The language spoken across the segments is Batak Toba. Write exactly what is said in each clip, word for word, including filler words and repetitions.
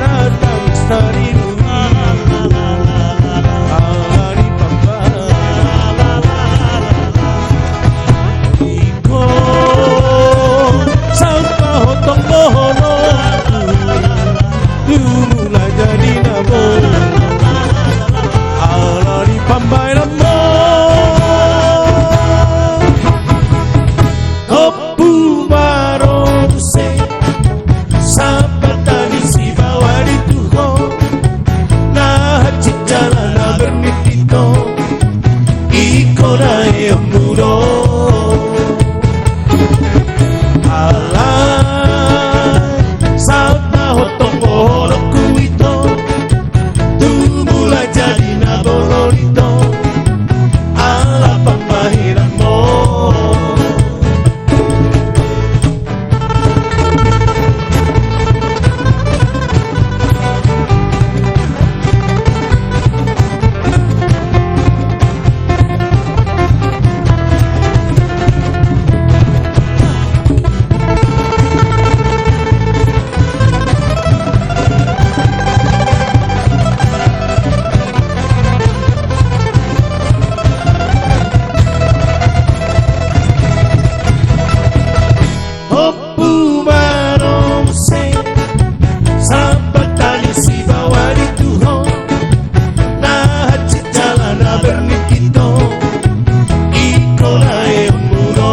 na tangis tarilului ala ni pambahenan. Ingkon saut ma ho tong dohononku, tu mula jadi na boi, ala ni pambahenanmu. Ompu ma ro muse, sampal tali sibawa di tu ho, na hansit jala na bernik ito, ingkon na eonmu do. Alai saut ma ho tong dohononku ito, tu mula jadi na bolon ito, ala pambahenanmu. Ompu ma ro muse, sampal tali sibawa di tu ho, na hansit jala na bernik ito, ingkon na eonmu do.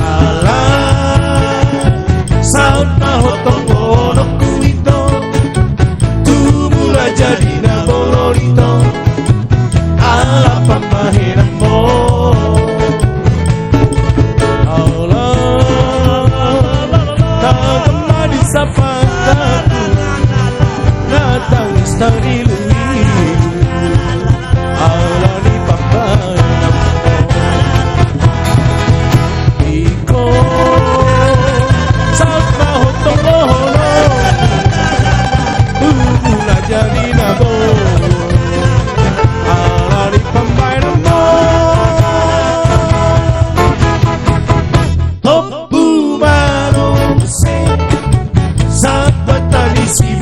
Alai saut ma ho tong dohononku ito, tu mula jadi na bolon ito, ala pambahenanmu. Ala tangis ma di sampang tabu, na tangis tarilului ala ni pambahenanmu. Ingkon saut ma ho tong dohononku, tu mula jadi na boi, ala ni pambahenanmu. Ompu ma ro muse, sampal tali sibawa